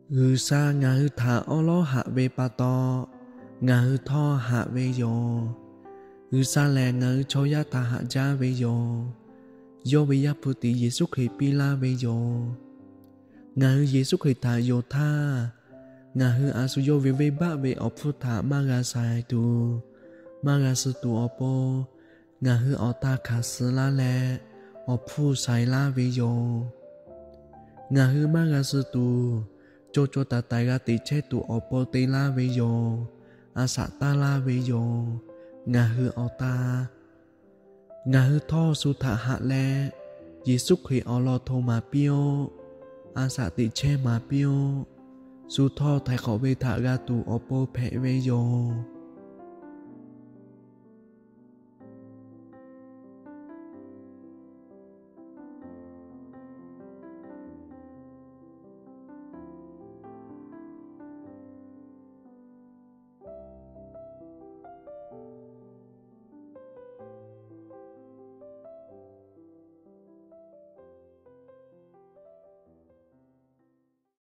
G'uiˬsha ngaˬ hui htaꞈ awˉ lawˉ haꞈ ve pa taw, ngaˬ hui htawˇ haꞈ ve yoˬ. G'uiˬsha lehˬ ngaˬ hui chaw yaˇ htaꞈ haꞈ jaˇ ve yoˬ. Yawˇ ve Yaˇ hpu tiꞈ Yeˍsuˆ Hkriꞈ piˇ laˇ ve yoˬ. Ngaˬ hui Yeˍsuˆ Hkriꞈ htaꞈ yonˍ htaˇ, ngaˬ hui a shu yawˇ ve venˇbaˆ ve awˬ hpfuhˇ htaꞈ maˇ g'a shaiˍ tuˬ, maˇ g'a suh tuˬ awˬ pon, ngaˬ hui awˬ ta hkanˍ suh laˇ leh, awˬ hpfuhˇ shaiˍ laˇ ve yoˬ. Ngaˬ hui maˇ g'a suh tuˬ, co co taiˍ taiˍ g'a teꞈ chehˇ tuˬ awˬ pon te laˇ ve yoˬ. A shaꞈ taˇ laˇ ve yoˬ. Ngaˬ hui awˬ ta, ngaˬ hui htawˇ shu htaꞈ haꞈ leh, Yeˍsuˆ Hkriꞈ awˬ lawn hto maˍ piˇ-oˆ. A shaꞈ teꞈ chehˇ maˍ piˇ-oˆ. Shu htawˇ htaiˍ hk'awꞈ ve htaꞈ g'a tuˬ awˬ pon hpehꞈ ve yoˬ.